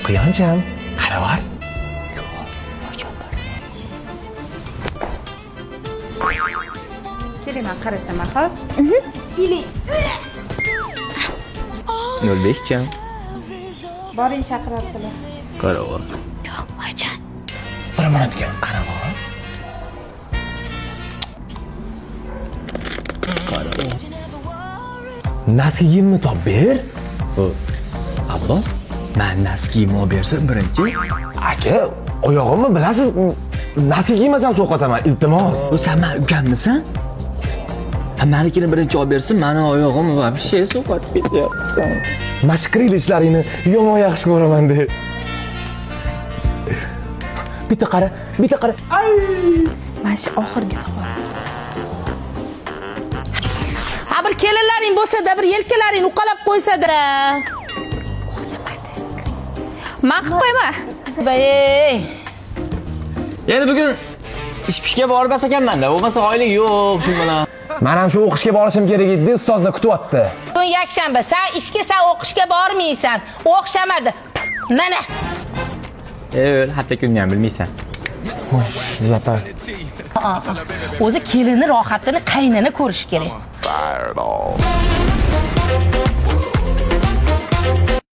Quyoncham, qaravar. Keling, man qarashaman, xo'p? Nolbekcham. Boring, chaqiradilar. Qaravar. Yo'q, oyijon. Bir minutga qaravar. Nasiyimni top ber. Abbos, man naskiyimni olib bersin birinchi. Aka, oyog'imni bilasiz, nasi kiymasam sovqotaman, iltimos. Bu sen man ukammisan? Ha, manikini birinchi olib bersin, mani oyog'im вообще sovqotib ketyapti. Mashqiril ishlaringni yomon yaxshi ko'raman de. Bitta qara, bitta qara. Ay! Mana shu oxirgi savol. Ha, bir kelinlaring bo'lsa-da, bir yelkalaring uqalab qo'ysa-da. Man qilib qo'yma. Ey, Endi bugun ish pishga bormas ekanman-da, bo'lmasa oylik yo'q shu bilan. Men ham shu o'qishga borishim kerak edi, ustozlar kutyapti. Bugun yakshanba, sen ishga, sen o'qishga bormaysan. O'xshamadi. Mana. Ey, hafta kunini ham bilmaysan. Zafar. O'zi kelinni rohatini qaynona ko'rish kerak. Fireball.